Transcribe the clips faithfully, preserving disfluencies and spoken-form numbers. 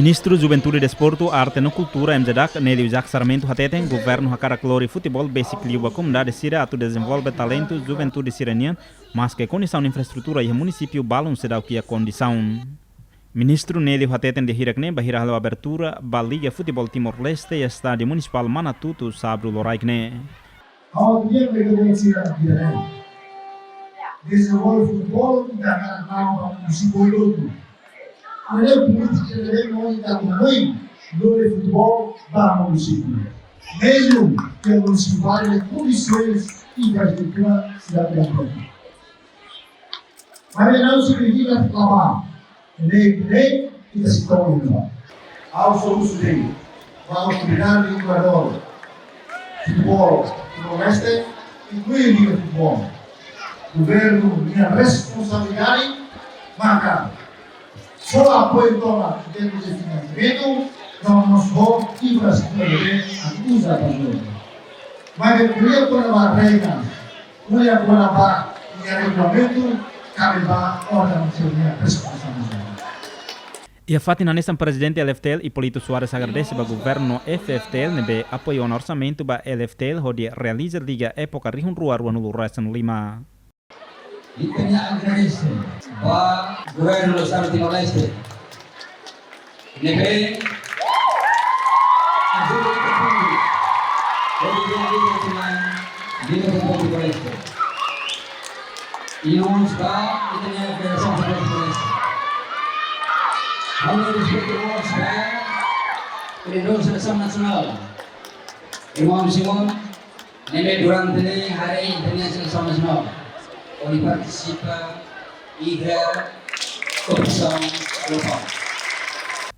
Ministru Juventude, Desportu, Arte no Kultura, M J D A C, Nélio Isaac Sarmento hateten, governu hakarak lori futeból besik liu ba komunidade sira atu dezenvolve talentu juventude sira-nian, maske kondisaun infraestrutura iha munisípiu balun seidauk iha kondisaun. Ministru Nélio hateten dehan hirak ne'e bainhira halo abertura ba Liga Futeból Timor-Leste iha Estádiu Munisipál Manatutu, sábadu loraik ne'e. Ha'u atu dehan ba ita-boot sira, ita-boot. Dezenvolve futeból, ita hakarak la'o ba munisípiu hotu. Maibé polítika ne'ebé mak ita hanoin lori futeból ba munisípiu. Mezmu ke munisípiu barak iha kondisoens infraestrutura sira ne'ebé. Maibé não signifika ita la bá. Ne'e, ne'e, ita sei to'o iha ne'ebá. Ha'u só husu de'it ba autoridade, jogadór futeból Timor-Leste, inklui liga futeból. Governu nia responsabilidade maka fó apoiu tomak em termos de financiamentu, no mós fó infraestrutura ne'ebé atu uza ba jogu. Maibé ko'alia kona-ba regra, ko'alia kona-ba nia regulamentu, kabe ba órgaun sira-nia responsabilidade. Iha fatin hanesan, Prezidente L F T L, Hipólito Soares, agradese ba governu no F F T L ne'ebé apoiu ona orsamentu ba L F T L hodi realiza liga époka rihun rua ruanulu resin lima. Ita-nia agradese ba governu Estadu Timor-Leste ne'ebé ajuda ita fundu, hodi realiza ita-nia liga futeból Timor-Leste. I mós ba ita-nia Federasaun Futeból Timor-Leste. Ha'u respeitu mós ba treinadór selesaun nasionál, irmaun Simon, ne'ebé durante ne'e haree ita-nia selesaun nasionál hodi partisipa iha kompetisaun globál.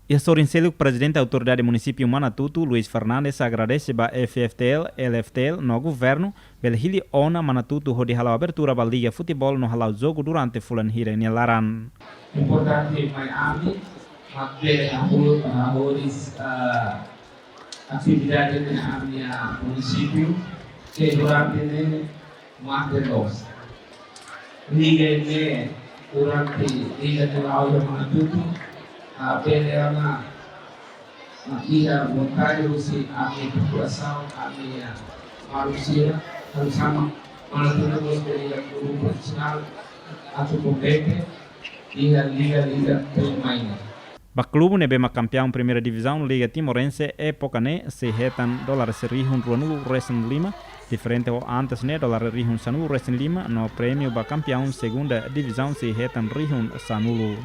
Iha sorin seluk, Prezidente Autoridade Munisípiu Manatutu, Luis Fernandes, agradese ba F F T L, L F T L no governu bele hili ona Manatutu hodi hala'o abertura ba liga futeból no hala'o jogu durante fulan hira nia laran. Importante mai ami, mak bele hahú, hahú dis, ah, atividade iha ami-nia munisípiu, ke durante ne'e mate loos. Liga ne'e durante liga ne'e la'o iha Manatutu, ah, bele ona, ah, iha vontade husi ami-nia populasaun, ami-nia maluk sira, halo sama Manatutu mós bele iha klube profisionál atu kompete iha liga-liga pemain. Ba klube ne'ebé mak kampiaun Primeira Divizaun Liga Timorense époka ne'e, sei hetan dólares rihun ruanulu resin lima, diferente ho antes ne'e dólar rihun sanulu resin lima, no prémiu ba kampiaun Segunda Divizaun sei hetan rihun sanulu.